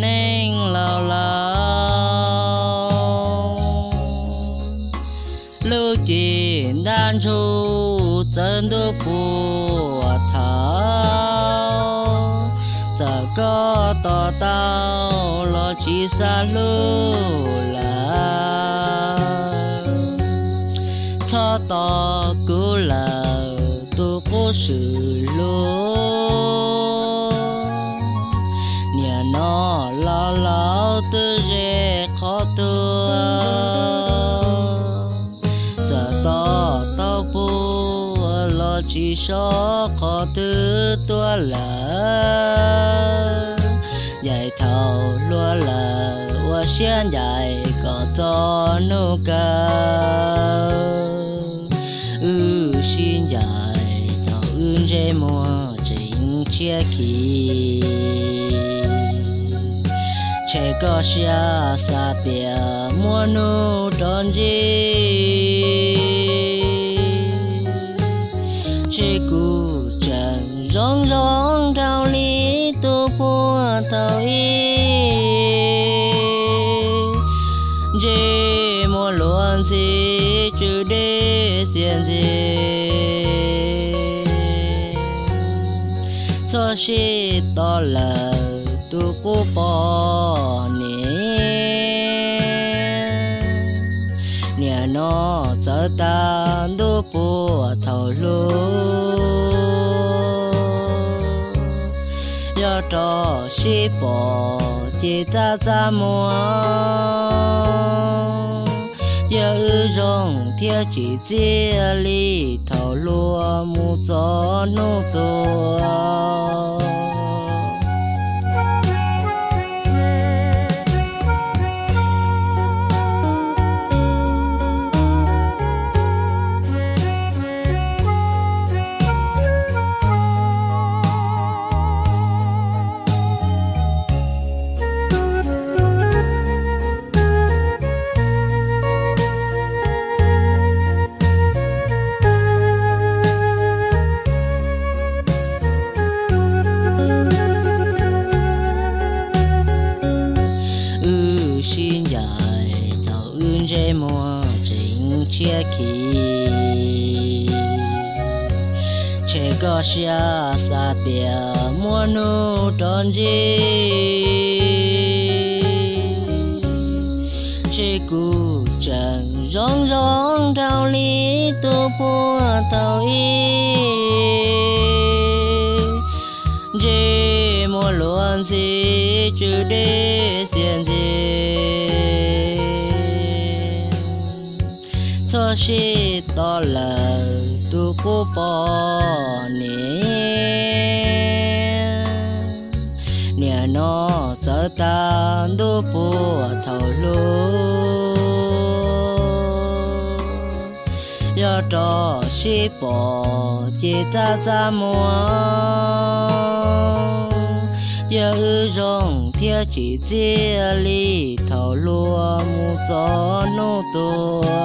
neeg laus laus. Lub cim ntab ntshug txawv ntuj puag thaum, txawm koj tos tau los tsis xav hlub lawm. Txhob tos kuv lawm tus qub swm hlub, niaj hnub laus laus twb ze qhov tuag. Txawm tos tau puag los tsis so qhov twg tuaj lawm. Yaim thaum hluas lawm ua siab ncaim kom txog hnub kawg. Wb sib ncaim thaum wb ntsej muag tseem tshiab khiv. Tshem koj siab xav tias muab hnub rov ntsib, ntshe kuv tseem zoo zoo rau li tus puag thaum ub. Ntsej muag luag ntxhi tsw dej txias ntxiv. Txhob sib tos lawm tus qub poj niam, niaj hnub txawv tag ntuj puag thaum hlub. Yog rov sib pom ces txaj txaj muag, yog wb zoo thiab tsim txiaj li thaum hluas mus txog hnub tuag. Wb sib ncaim thaum wb ntsej muag tseem tshiab khiv. Tshem koj siab xav tias muab hnub rov ntsib, ntshe kuv tseem zoo zoo rau li tus puag thaum ub. Ntsej muag luag ntxhi tsw dej txias ntxiv. Txhob sib tos lawm tus qub poj niam, niaj hnub txawv tag ntuj puag thaum hlub. Yog rov sib pom ces txaj txaj muag, yog wb zoo thiab tsim txiaj li thaum hluas mus txog hnub tuag.